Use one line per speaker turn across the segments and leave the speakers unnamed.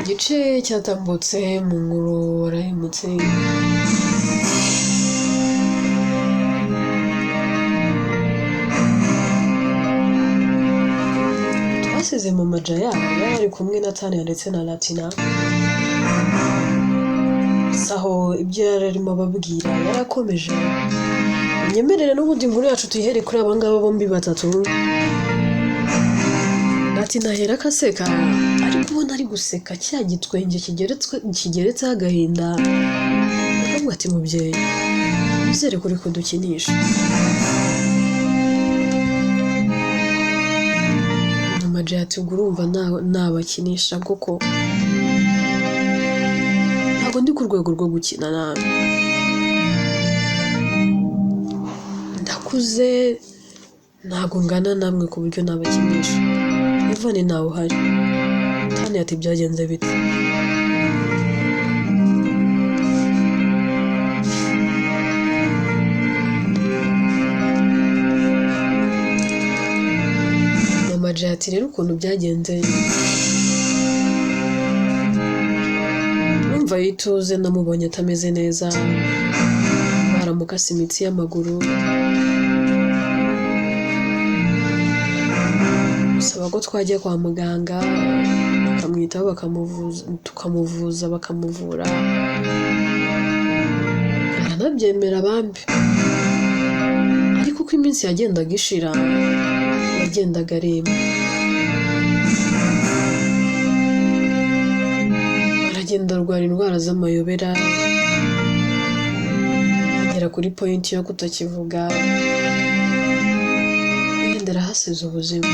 Igice cyatambutse mu nkuru warahemutse. Twasize Mama Jaya yari ari kumwe na Tania ndetse na Latina. Gusa aho ibyo yari arimo ababwira yarakomeje. Unyemerere n'ubundi inkuru yacu tuyihere kuri aba ngaba bombi batatu. Latina ahera akaseka, ariko ubona ari guseka cya gitwenge kigeretseho agahinda. Aravuga ati mubyeyi, nizere ko uri kudukinisha. Mama Jay ati ubwo urumva nabakinisha koko? Ntabwo ndi ku rwego rwo gukina nawe. Ndakuze, ntabwo ngana namwe ku buryo nabakinisha. Ivan ntawe uhari. Tania ati byagenze bite? Mama Jay ati rero ukuntu byagenze, urumva yituze namubonye atameze neza, baramukase imitsi y'amaguru, bisaba ko twajya kwa muganga bakamwitaho, bakamuvuza, tukamuvuza bakamuvura, aranabyemera bambi. Ariko uko iminsi yagendaga ishira yagendaga aremba, aragenda arwara indwara z'amayobera, agera kuri pointi yo kutakivuga, yenda arahasize ubuzima.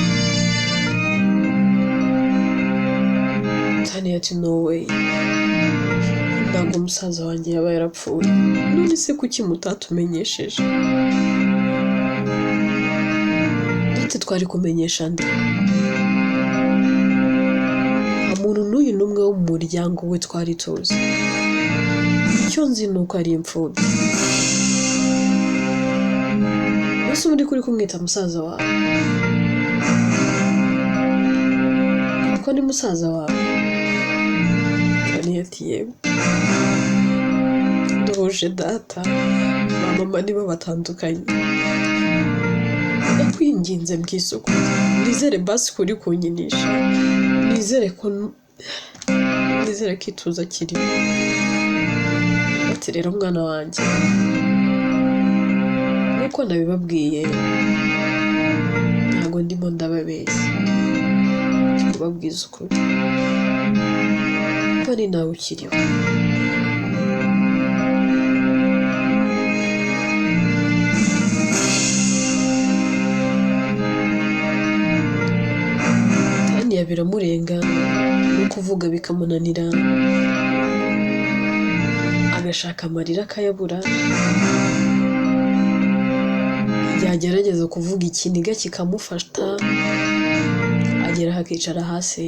Tania ati no way, ntabwo umusaza wanjye yaba yarapfuye, none se kuki mutatumenyesheje? Ndetse twari kumenyesha nde? Nta muntu n'uyu n'umwe wo mu muryango we twari tuzi. Icyo nzi ni uko ari imfubyi. Mbese ubundi kuri kumwita musaza wawe? Kuko ni musaza wawe? Tania ati yego, duhuje data, ba mama nibo batandukanye. Ndakwinginze mbwisuku, nizere basi kuri kunyinisha, nizere ko ituza kirimo. Ati rero mwana wanjye, nk'uko nabibabwiye ntabwo ndimo ndababeshya, ndi kubabwiza ukuri, kuko ni nawe ukiriho. Tania biramurenga no kuvuga bikamunanira, agashaka amarira akayabura, yagerageza kuvuga ikiniga kikamufata, agera akicara hasi.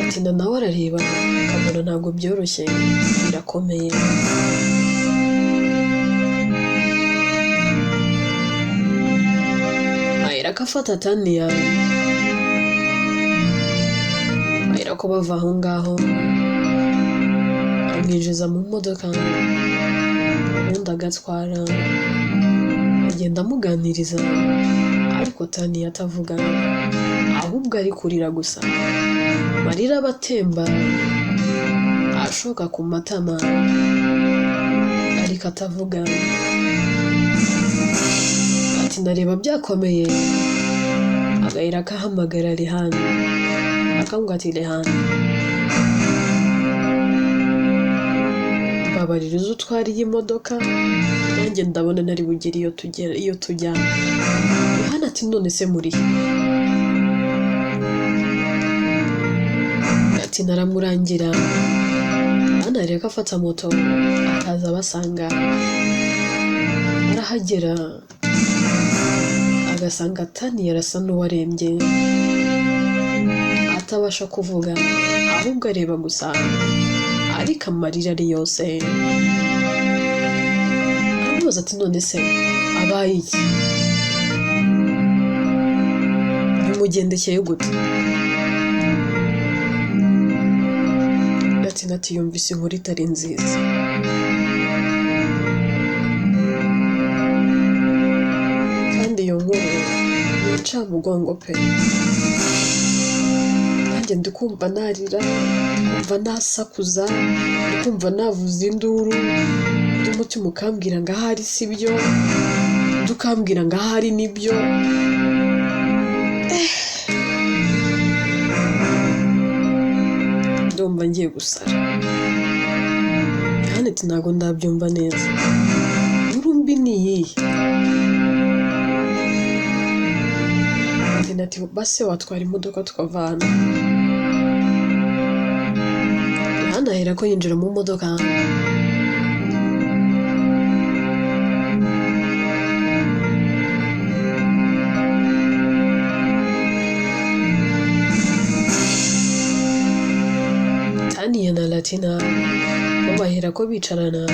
Atinda nawe arareba akabona ntabwo byoroshye, birakomeye. Ahera akafata Tania, ahera ko bava aho ngaho, amwinjiza mu modoka, ubundi agatwara, agenda amuganiriza, ariko Tania atavuga, ahubwo ari kurira gusa, amarira aba atemba ashoka ku matama, ariko atavuga. Ati ndareba byakomeye, agahera akahamagara Rehani, akamubwira ati Rehani, mbabarira uze utware iyi modoka, nanjye ndabona ntari bugere iyo tujya. Rehani ati none se muri he? Ati naramurangira. Rehani areka afata moto akaza abasanga, arahagera agasanga Tania arasa n'uwarembye, atabasha kuvuga, ahubwo areba gusa, ariko amarira ari yose. Aramubaza ati none se abaye iki? Bimugendekeye gute? Latina ati yumvise inkuru itari nziza. Kandi iyo nkuru ni incamugongo pe. Nanjye ndi kumva narira, ndi kumva nasakuza, ndi kumva navuza induru, undi mutima ukambwira ngo ahari si byo, undi ukambwira ngo ahari ni byo. Ndumva ngiye gusara. Yohani ati ntabwo ndabyumva neza. Inkuru mbi ni iyihe? Latina ati base watwara imodoka tukavana. Yohani ahera ko yinjira mu modoka. Taniya na Latina bo bahera ko bicarana,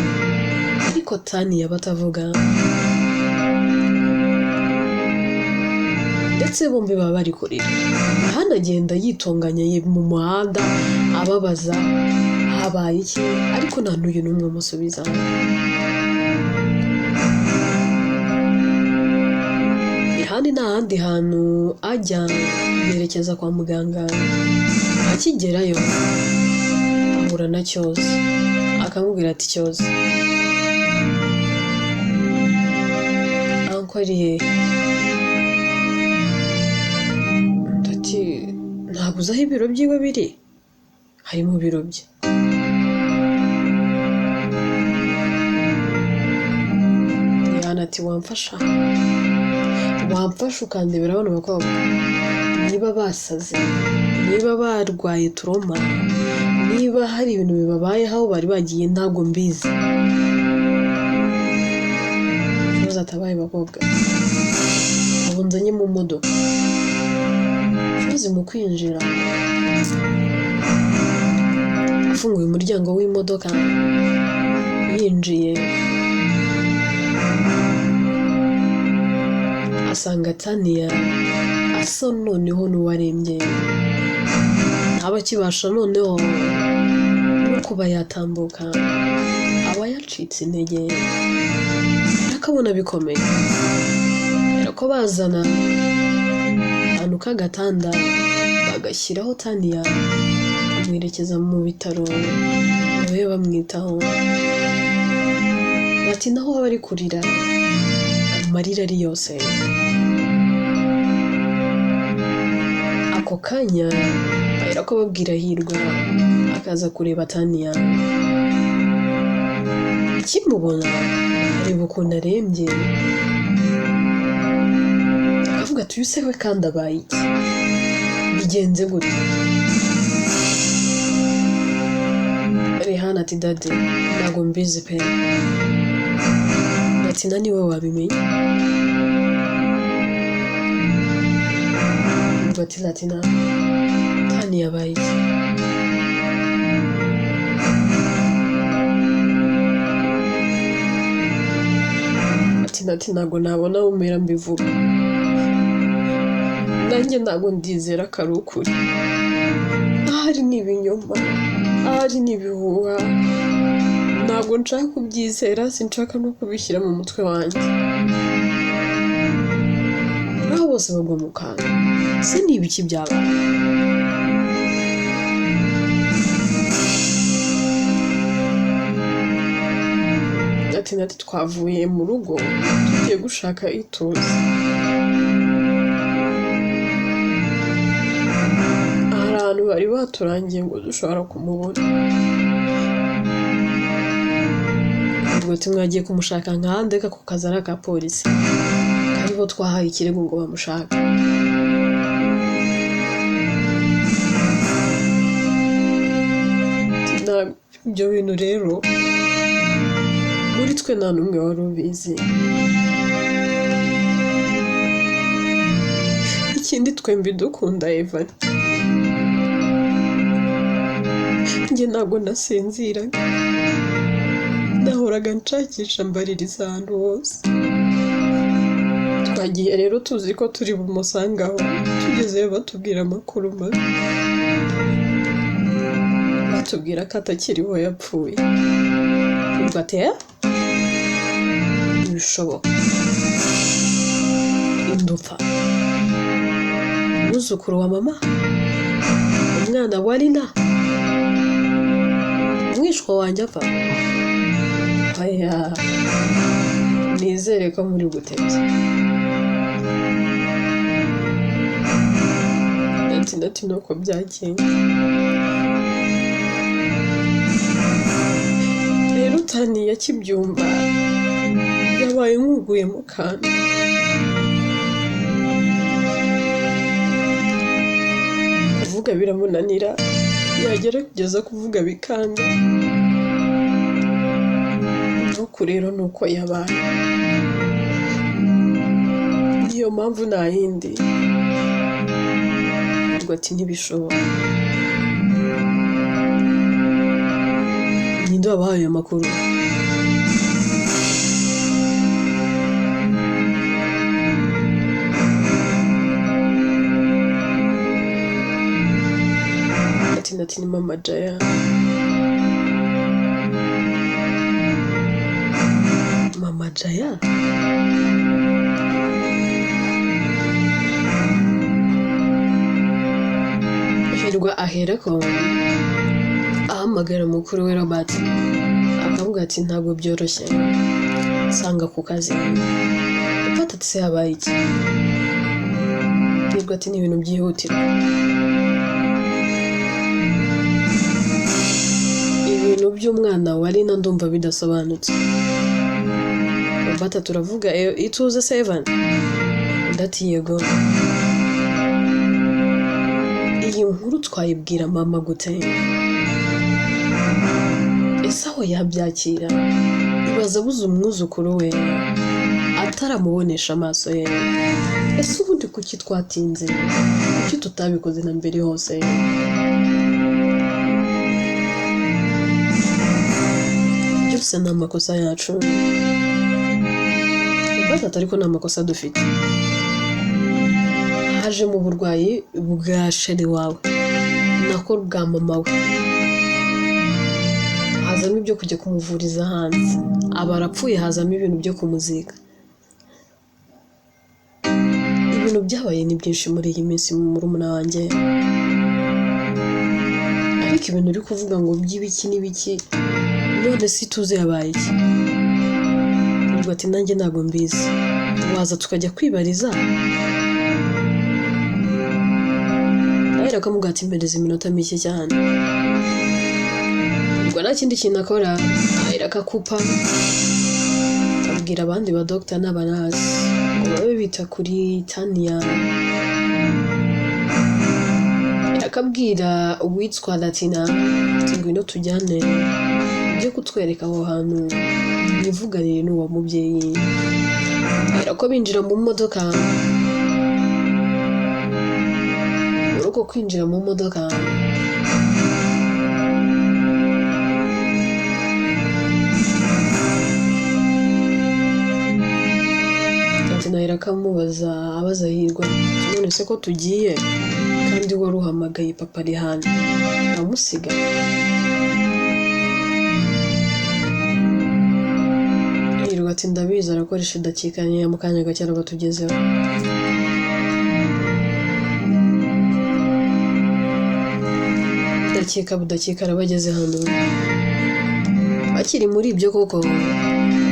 ariko Taniya batavuga, ndetse bombi baba bari kurira. Yohani agenda yitonganya mu muhanda ababaza habaye iki, ariko nta n'uyu n'umwe umusubiza. Yohani nta handi hantu ajya, yerekeza kwa muganga. Akigerayo ahura na Cyozi, akamubwira ati Cyozi, uncle ari hehe? Undi ati ntabwo uzi aho ibiro byiwe biri? Ari mu biro bye. Yohani ati wamfasha? Wamfasha ukandebera bano bakobwa niba basaze, niba barwaye turoma, niba hari ibintu bibabayeho aho bari bagiye ntabwo mbizi. Cyozi atabaye bakobwa, ubu nzanye mu modoka. Cyozi mu kwinjira afunguye umuryango w'imodoka, yinjiye asanga Taniya asa noneho n'uwarembye, ntaba akibasha noneho no kuba yatambuka, aba yacitse intege, akabona bikomeye. Ko bazana akantu k'agatanda bagashyiraho Taniya, bamwerekeza mu bitaro ngo babe bamwitaho. Ati naho aba ari kurira amarira ari yose. Ako kanya bahera ko babwira Hirwa akaza kureba Taniya. Akimubona areba ukuntu arembye, akavuga ati uyu se we kandi abaye iki? Bigenze gute? Rehana ati dade ntabwo mbizi pe. Latina niwe wabimenya. Hirwa ati Latina, Tani yabaye iki? Latina ati ntabwo nabona aho umera mbivuga, nanjye ntabwo ndizera ko ari ukuri, ahari ni ibinyoma, ahari ni ibihuha, ntabwo nshaka kubyizera, sinshaka no kubishyira mu mutwe wanjye. Naho bose bagwa mu kantu, se ni ibiki byabaye? Latina ati twavuye mu rugo tugiye gushaka ituze, hari ahantu bari baturangiye ngo dushobora kumubona. Ubwo ati mwagiye kumushaka nkande ako kazi ari aka polisi, karibo twahaye ikirego ngo bamushake. Ibyo bintu rero muri twe nta n'umwe wari ubizi. Ikindi twembi dukunda Evan, njye ntabwo nasinziraga, nahoraga nshakisha mbaririza ahantu hose. Twagiye rero tuzi ko turi bumusangaho, tugezeyo batubwira amakuru mabi. Batubwira ko atakiriho yapfuye. Hirwa ati ntibishoboka. Indupfa. Umwuzukuru wa mama? Umwana wa Lina? Umwishwa wanjye apfa? Oya, nizere ko muri gutebya. Ati nuko byagenze. Rero Tani yakibyumva yabaye nk'uguye mu kantu. Kuvuga biramunanira, yagerageza kuvuga bikanga. Nuko rero nuko yabaye. Niyo mpamvu nta yindi. Ati ntibishoboka. Ninde wabahaye ayo makuru? Ati ni mama Jaya. Mama Jaya? Hirwa aherako ahamagara mukuru we Robert, akavuga ati ntabwo byoroshye, nsanga ku kazi. Robert ati se habaye iki? Hirwa ati ni ibintu byihutirwa. Ibintu by'umwana wa Lina ndumva bidasobanutse. Robert turavuga ituze 7. Undi ati yego. Iyi nkuru twayibwira mama gute? Ese aho yabyakira? Ibaza abuze umwuzukuru we ataramubonesha amaso ye. Ese ubundi kuki twatinze? Kuki tutabikoze na mbere hose? Byose ni amakosa yacu. Robert ariko ni amakosa dufite. Haje mu burwayi bwa sheri wawe, nako bwa mama we. Hazamo ibyo kujya kumuvuriza hanze, aba arapfuye, hazamo ibintu byo kumuzika. Ibintu byabaye ni byinshi muri iyi minsi murumuna wanjye. Ariko ibintu uri kuvuga ngo by'ibiki n'ibiki, none si tuzi yabaye iki? Hirwa ati nanjye ntabwo mbizi. Waza tukajya kwibariza? Ahera akamubwira ati mpereza iminota mike cyane. Hirwa nta kindi kintu akora, ahera akakupa, abwira abandi ba doctor n'abanasi ngo babe bita kuri Tania. Akabwira uwitwa Latina ati ngwino tujyane, ujye kutwereka aho hantu, nivuganire n'uwo mubyeyi. Ahera ko binjira mu modoka. Muri uko kwinjira mu modoka, Latina ahera akamubaza, abaza Hirwa none se ko tugiye kandi wari uhamagaye papa Rihana amusiga? Hirwa ati ndabizi arakoresha idakika nkeya mu kanya gake araba tugezeho. Budakika budakika arabageze hano. Bakiri muri ibyo koko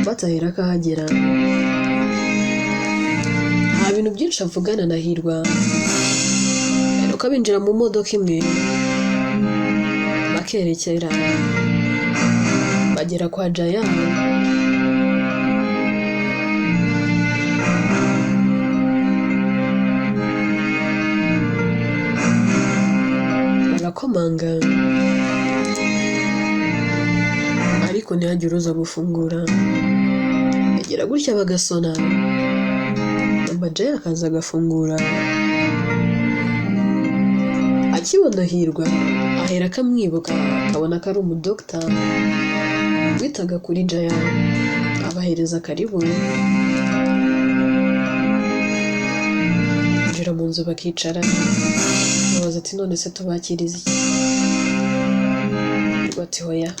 batahera akahagera. Nta bintu byinshi avugana na Hirwa. Aheruka binjira mu modoka imwe bakerekera bagera kwa Jaya. Barakomanga ariko ntihagire uza gufungura. Bagera gutya bagasona, Mama Jaya akaza agafungura. Akibona Hirwa ahera akamwibuka, akabona ko ari umudokita witaga kuri Jaya, abahereza karibu. Binjira mu nzu bakicara, babaza ati none se tubakiriza iki? Hirwa ati hoya,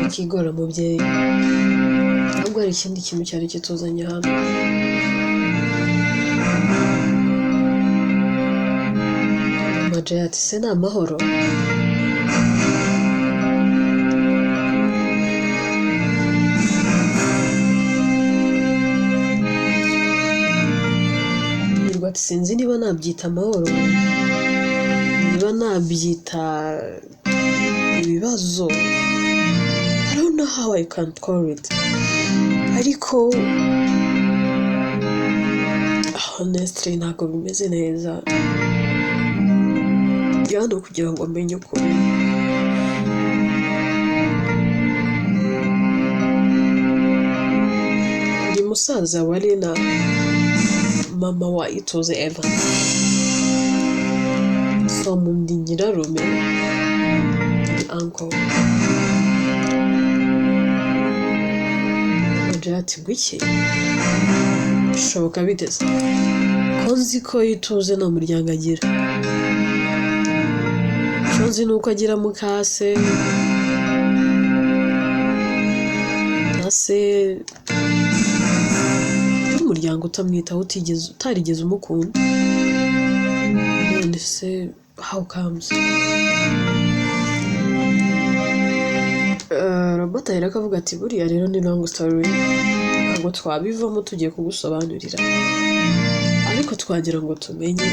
wikigora mubyeyi, ahubwo hari ikindi kintu cyari kituzanye hano. Mama Jay ati se ni amahoro? Hirwa ati sinzi niba nabyita amahoro, niba nabyita ibibazo, I don't know how I can call it, ariko honestly ntabwo bimeze neza. Ndi hano kugira ngo menye ukuri. Ndi musaza wa Lena, mama wa Ituze Eva. So ndi nyirarume, ndi uncle. Mama Jay ati ngwiki? Bishoboka bite se? Ko nzi ko Ituze nta muryango agira. Icyo nzi ni uko agira mukase na se n'umuryango utamwitaho, utarigeze umukunda. None se how comes? Robert ahera akavuga ati buriya rero ni long story, ntabwo twabivamo tugiye kugusobanurira, ariko twagira ngo tumenye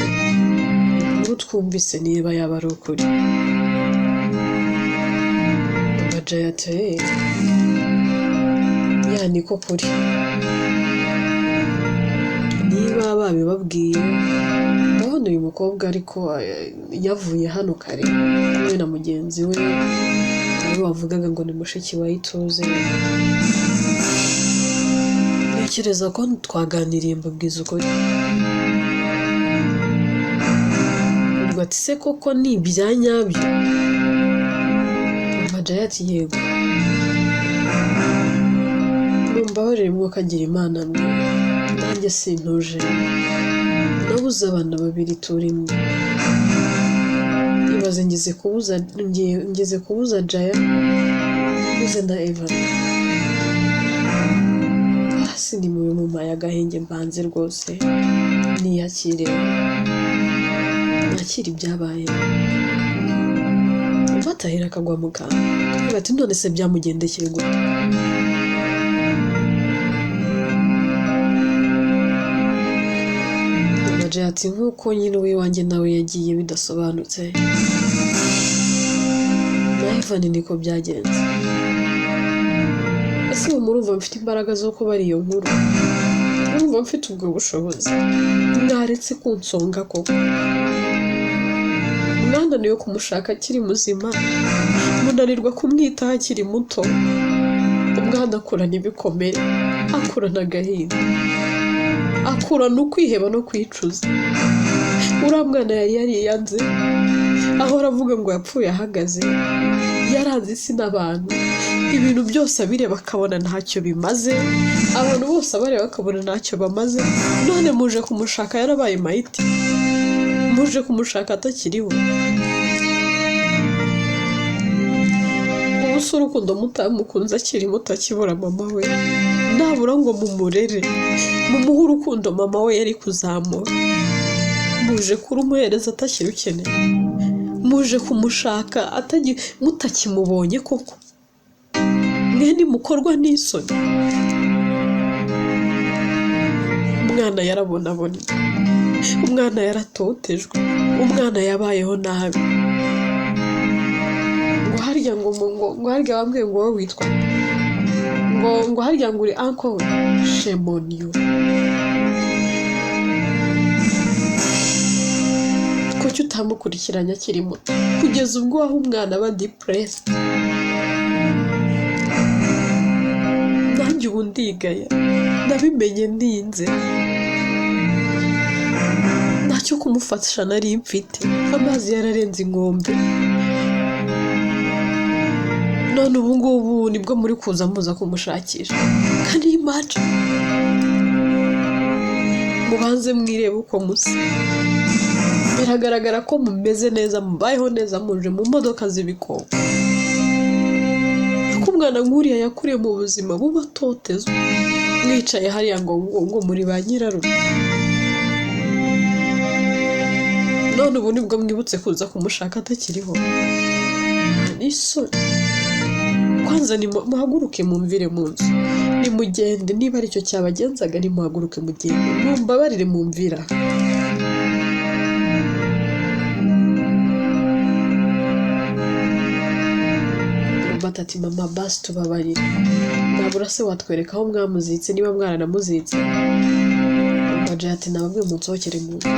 inkuru twumvise niba yaba ari ukuri. Mama Jay ati ya niko kuri, niba babibabwiye. Ndabona uyu mukobwa ariko yavuye hano kare kumwe na mugenzi we nawe wavugaga ngo ni mushiki wa Ituze. Ntekereza ko twaganiriye mbabwiza ukuri. Hirwa ati se koko ni ibya nyabyo? Mama Jay ati yego. Mumbabarire mwokagira Imana mwe, nanjye sintuje, nabuze abana babiri turimwe. Ibaze ngeze kubuza Jaya, mbuze na Evan. Hasi ni mube mumpaye agahenge mbanze rwose niyakire, nakire ibyabaye. Batahira akagwa mu kantu. Ati none se byamugendekeye gute? Mama Jay ati nk'uko nyine uw'iwanjye nawe yagiye bidasobanutse, na Ivan niko byagenze. Ese ubu murumva mfite imbaraga zo kubara iyo nkuru? Murumva mfite ubwo bushobozi? Mwaretse kunsonga koko? Mwananiwe kumushaka akiri muzima, munanirwa kumwitaho akiri muto. Umwana akurana ibikomere, akurana agahinda, akurana ukwiheba no kwicuza. Uriya mwana yari yariyanze, ahora avuga ngo yapfuye ahagaze, yaranze isi n'abantu, ibintu byose abireba akabona ntacyo bimaze, abantu bose abareba akabona ntacyo bamaze. None muje kumushaka yarabaye mayiti, muje kumushaka atakiriho. Ubu se urukundo mutamukunze akiri muto akibura mama we, nabura ngo mumurere, mumuhe urukundo mama we yari kuzamura. Muje kurumuhereza atakirukeneye, muje kumushaka mutakimubonye koko. Mwe nimukorwa n'isoni. Umwana yarabonabonye, umwana yaratotejwe, umwana yabayeho nabi. Ngo harya ngo ngo harya bambwiye ngo wowe witwa ngo harya ngo uri uncle we. Shame on you. Kuki utamukurikiranye akiri muto kugeza ubwo aho umwana aba depressed? Nanjye ubu ndigaya, nabimenye ndinze, ntacyo kumufasha nari mfite, amazi yararenze inkombe. None ubu ngubu nibwo muri kuza muza kumushakisha. Can you imagine? Mubanze mwirebe uko musa, Biragaragara ko mumeze neza, mubayeho neza, muje mu modoka z'ibikoko. Ko umwana nk'uriya yakuriye mu buzima buba atotezwa, mwicaye hariya ngo ngo muri ba nyirarume. None ubu nibwo mwibutse kuza kumushaka atakiriho? N'isoni! Kwanza muhaguruke mumvire mu nzu, nimugende, niba aricyo cyabagenzaga nimuhaguruke mugende, mumbabarire mumvira. Robert ati mama basi tubabarire, nabura se watwereka aho mwamuzitse niba mwaranamuzitse. Mama Jay ati nababwiye munsohokere mu nzu,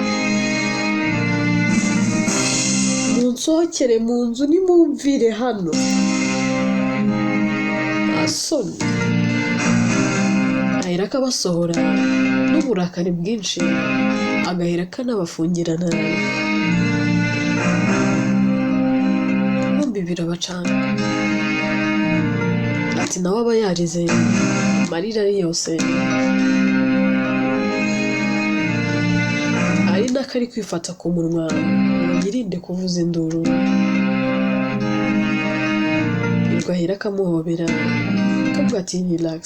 munsohokere mu nzu, nimumvire hano. Nta soni! Ahera akabasohora n'uburakari bwinshi, agahera akanabafungirana. Bombi birabacanga. Ati nawe aba yarize amarira ari yose, ari nako ari kwifata ku munwa ngo yirinde kuvuza induru. Hirwa ahera akamuhobera akavuga ati relax,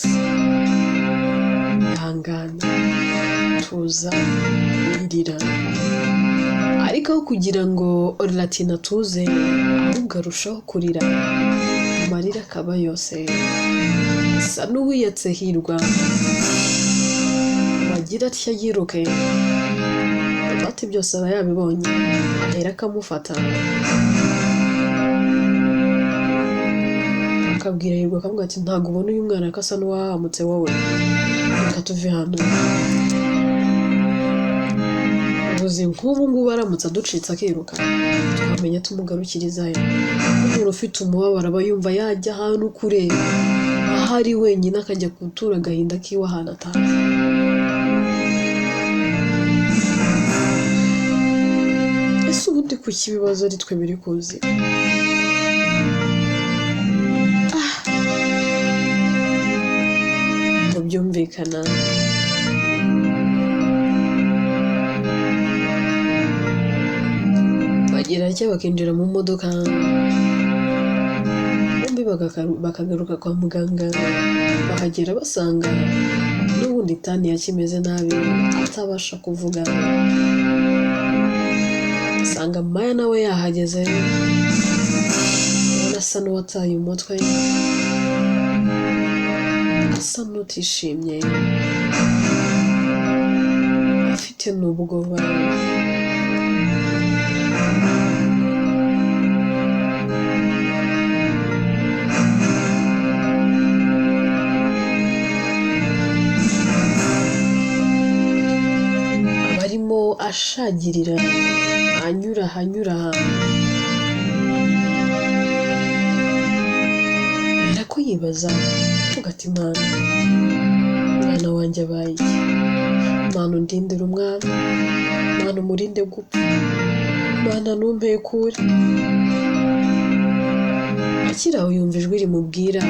ihangane, tuza, wirira. Ariko aho kugira ngo Latina atuze, ahubwo arushaho kurira, amarira akaba yose, asa n'uwiyatse Hirwa, wagira atya yiruke. Robert byose aba yabibonye, ahera akamufata akabwira Hirwa akavuga ati ntabwo ubona uyu mwana ko asa n'uwahamutse wowe, reka tuve hano. Ubuzi nk'ubu ngubu aramutse aducitse akiruka, twamenya tumugarukirizayo. Umuntu ufite umubabaro aba yumva yajya ahantu kure, aho ari wenyine akajya gutura agahinda kiwe ahantu atazi. Ese ubundi kuki ibibazo ari twe biri kuzi? Ngo byumvikana. Bagira atya bakinjira mu modoka, bombi bakagaruka kwa muganga, bahagera basanga n'ubundi Tani yakimeze nabi, atabasha kuvuga. Asanga Maya nawe yahageze, ubona asa n'uwataye umutwe, asa n'utishimye, afite n'ubwoba. Abarimo ashagirira, anyura ahanyura aha. Ko yibaza avuga ati Mana, umwana wanjye abaye iki? Mana undindire umwana, Mana umurinde gupfa, Mana ntumpekure. Akiri aho yumva ijwi rimubwira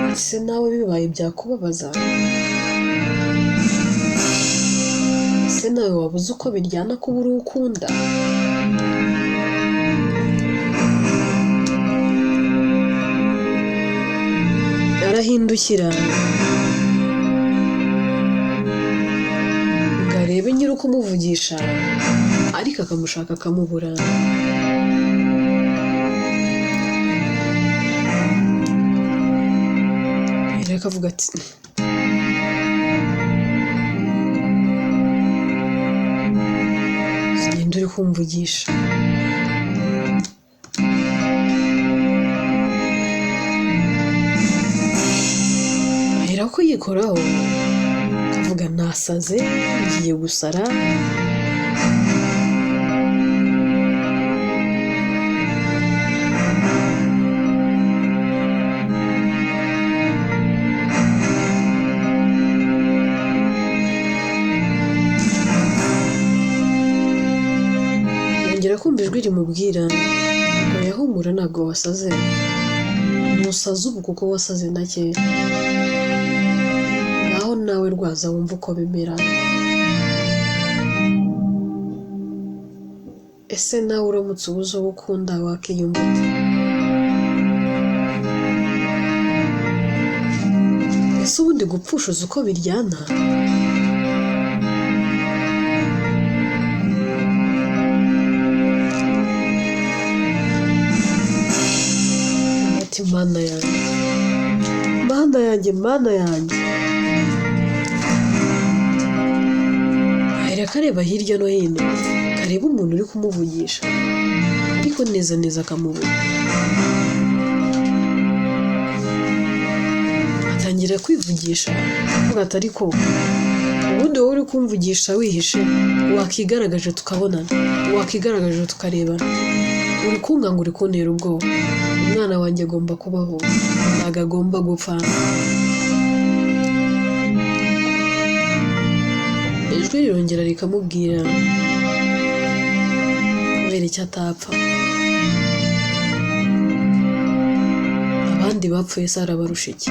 ati se nawe bibaye byakubabaza? Ese nawe wabuze uko biryana kuba uri uwo ukunda? Arahindukira ngo arebe nyiri ukumuvugisha, ariko akamushaka akamubura. Rero akavuga ati ninde uri kumvugisha? Ahera ko yikoraho avuga nasaze, ngiye gusara. Yongera kumva ijwi rimubwira ngo yahumura ntabwo wasaze, ntusaze ubu kuko wasaze na kera. Ngaho nawe Nawe rwaza wumva uko bimera. Ese nawe uramutse ubuze uwo ukunda wakiyumva ute? Ese ubundi gupfusha uzi uko biryana? Ati Mana yanjye, Mana yanjye, Mana yanjye. Ahera akareba hirya no hino, kareba umuntu uri kumuvugisha, ariko neza neza akamubura. Atangira kwivugisha avuga ati ariko ubundi wowe uri kumvugisha wihishe, wakigaragaje tukabonana, wakigaragaje tukarebana, uri kunkanga, uri kuntera ubwoba. Umwana wanjye agomba kubaho, ntabwo agomba gupfa. Ijwi rirongera rikamubwira kubera icyo atapfa. Abandi bapfuye se arabarusha iki?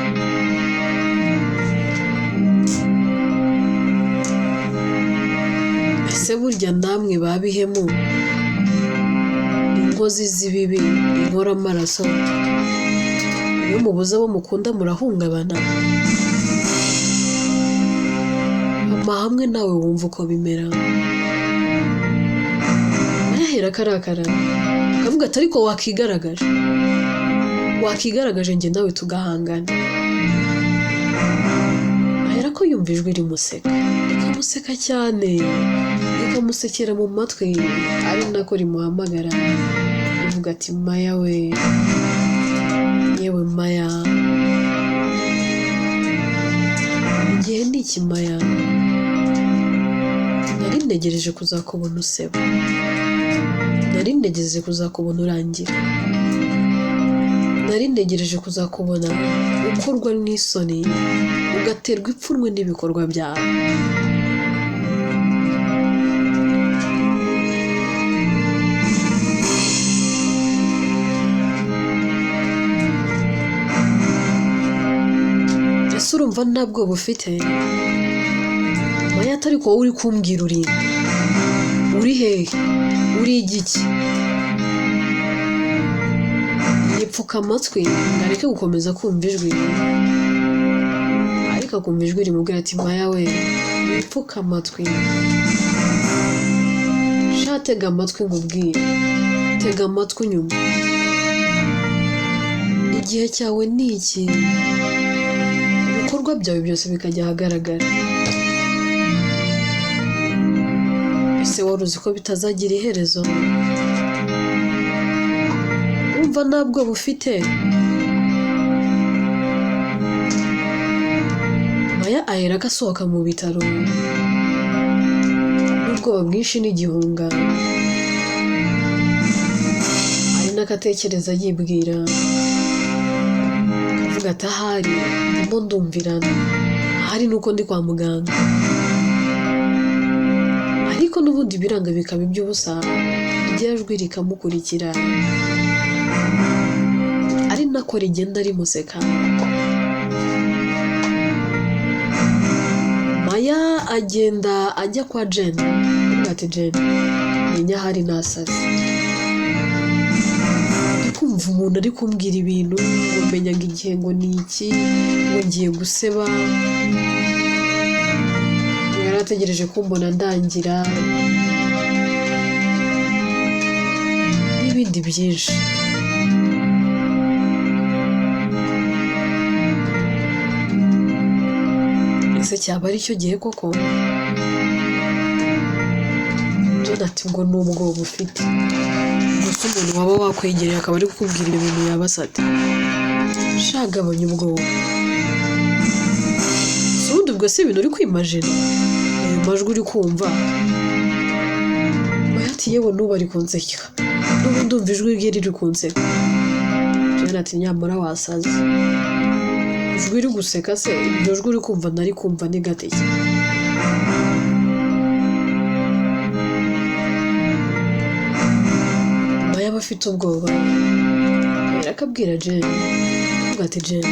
Ese burya namwe babihemu, inkozi z'ibibi, inkoramaraso, iyo mubuze abo mukunda murahungabana? Amahame nawe wumva uko bimera. Arahera akarakara akavuga ati ariko wakigaragaje, wakigaragaje njye nawe tugahangana. Ahera ko yumva ijwi rimuseka, rikamuseka cyane, rikamusekera mu matwi, ari nako rimuhamagara rivuga ati Maya we, yewe Maya, igihe ni iki Maya, nari ntegereje kuzakubona useba, nari ntegereje kuzakubona urangira, nari ntegereje kuzakubona ukorwa n'isoni, ugaterwa ipfunwe n'ibikorwa byawe. Ese urumva nta bwoba ufite? Maya atari ko wowe uri kumbwira uri nde? Uri hehe? Uri igiki? Yipfuka amatwi ngo areke gukomeza kumva ijwi, ariko akumva ijwi rimubwira ati Maya we, wipfuka amatwi, sha tega amatwi nkubwire, tega amatwi unyumve, igihe cyawe ni iki, ibikorwa byawe byose bikajya ahagaragara. Ese wari uzi ko bitazagira iherezo? Urumva nta bwoba ufite? Maya ahera agasohoka mu bitaro n'ubwoba bwinshi n'igihunga, ari nako atekereza yibwira avuga ati ahari ndimo ndumvirana, ahari nuko ndi kwa muganga. Ariko n'ubundi biranga bikaba iby'ubusa, rya jwi rikamukurikira, ari nako rigenda rimuseka. Maya agenda ajya kwa Jen, avuga ati Jen, menya ahari nasaze, ndi kumva umuntu ari kumbwira ibintu ngo menya ngo igihe ngo ni iki, ngo ngiye guseba, yari ategereje kumbona ndangira n'ibindi byinshi. Ese cyaba ari cyo gihe koko? John ati ngo n'ubwoba ufite, gusa umuntu waba wakwegereye akaba ari kukubwira ibintu yaba asate, shagabanya ubwoba. Si ubundi ubwo si ibintu uri kwimajina, ayo majwi uri kumva? Maya ati yewe n'ubu ari kunseka, n'ubu ndumva ijwi rye riri kunseka. John ati nyamara wasaze, ijwi uri guseka se, iryo jwi uri kumva nari kumva ni gateke. Maya aba afite ubwoba, ahera akabwira Jen, avuga ati Jen,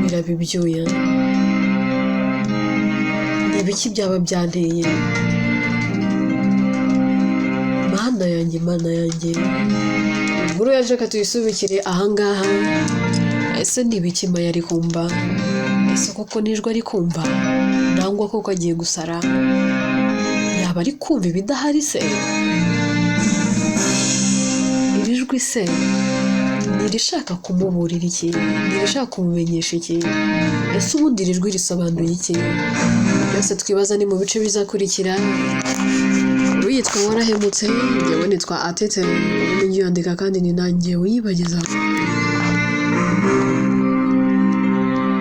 biraba ibyuya, Ibiki byaba byanteye? Mana yanjye, Mana yanjye! Inkuru yaje, reka tuyisubikire ahangaha. Ese ni ibiki Maya ari kumva? Ese koko nijwi ari kumva, nangwa koko agiye gusara? Yaba ari kumva ibidahari se? Iri jwi se ni irishaka kumuburira iki? Ni irishaka kumumenyesha iki? Ese ubundi iri jwi risobanuye iki? Byose twibaza ni mu bice bizakurikira. Uyitwa Warahemutse, njyewe nitwa Atete, ubundi uyandika kandi ni nanjye uyibagezaho.